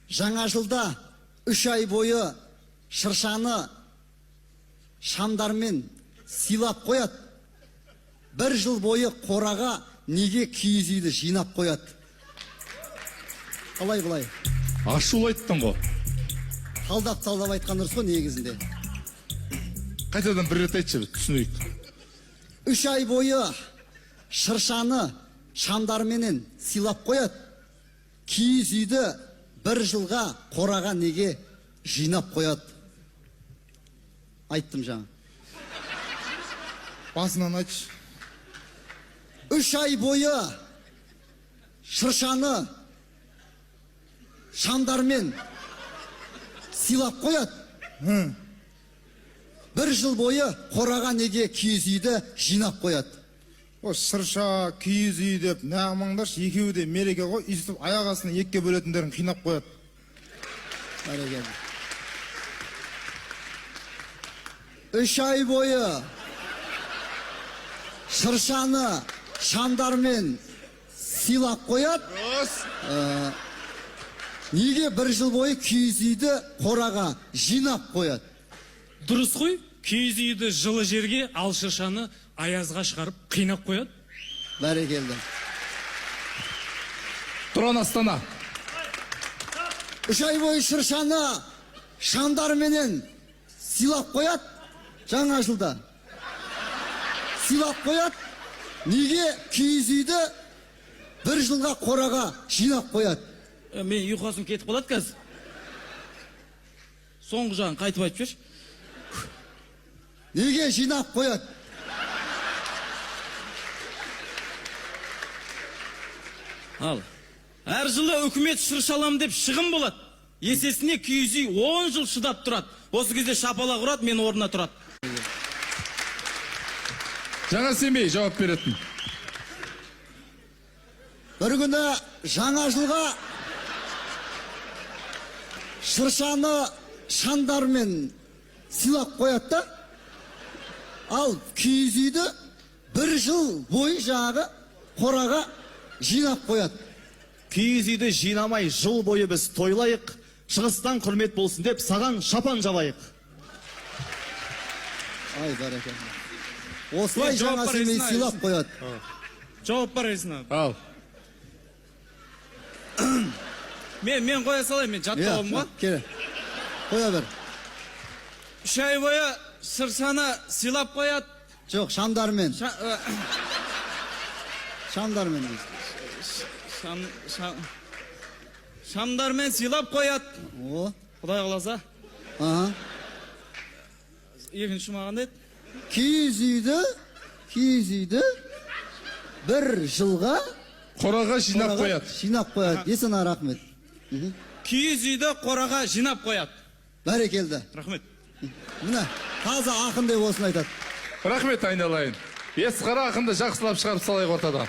Жаңа жылда 3 ай бойы шыршаны шамдармен сыйлап қояды. 1 жыл бойы қораға неге киіз үйді жинап қояды? Қалай былай? Ашулы айттың ғой. Талдап-талдап айтқан дұрыс қой негізінде. Қайтадан бір рет айтшы, түсінейік. 3 ай бойы шыршаны шамдарменен сыйлап қояды. Киіз үйді 1 жылға қораға неге жинап қояды? Айттым жаңа. Басынан айтшы. 3 ай бойы шыршаны шамдармен сыйлап қояды. 1 жыл бойы қораға неге киіз үйді жинап қояды? О, шырша, киіз үй деп нағымаңдаршы, екеуі де мереке ғой, өйстіп аяқ астынан екіге бөлетіндерін қинап қояды. Бәрекелді. 3 ай бойы шыршаны шамдармен сыйлап қояды. Неге 1 жыл бойы киіз үйді қораға жинап қояды? Дұрыс қой, киіз үйді жылы жерге, ал шыршаны аязға шығарып қинап қояды. Бәрекелді. Тұран Астана. 3 ай бойы шыршаны шамдарменен сыйлап қояды, жаңа жылда. Сыйлап қояды. Неге киіз үйді 1 жылға қораға жинап қояды? Мен ұйқасым кетіп қалады қазір. Соңғы жағын қайтып айтып жіберші. Неге жинап қояды? Ал, әр жылы үкімет шыршалам деп шығын болады. Есесіне киіз үй 10 жыл шыдап тұрады. Осы кезде шапалақ ұрады, мен орнына тұрады. Жаңа Семей жауап беретін. Бір күні жаңа жылға шыршаны шамдармен сыйлап қояды да, ал киіз үйді 1 жыл бойы жаңағы қораға жинап қояды. Киіз үйді жинамай жыл бойы біз тойлайық, шығыстан құрмет болсын деп саған шапан жабайық. Ай, бәрекелді. Осылай Жауап жаңа бар Семей есіне, сыйлап қояды. Жауап бар есіне. Ал. Мен қоя салайын, мен жаттап алдым ғой. Келе. Қоя бер. 3 ай бойы шыршаны сыйлап қояды. Жоқ, шамдармен. Шамдармен дейсің. Шамдармен сыйлап қояды. О. Құдай қаласа. Аха. Екінші шумағы қандай еді? Киіз үйді 1 жылға қораға жинап қораға қояды. Жинап қояды. Есена, рахмет. Киіз үйді қораға жинап қояды. Бәрекелді. Рахмет. Міне, таза ақын деп осыны айтады. Рахмет айналайын. Есқара ақынды жақсылап шығарып салайық ортадан.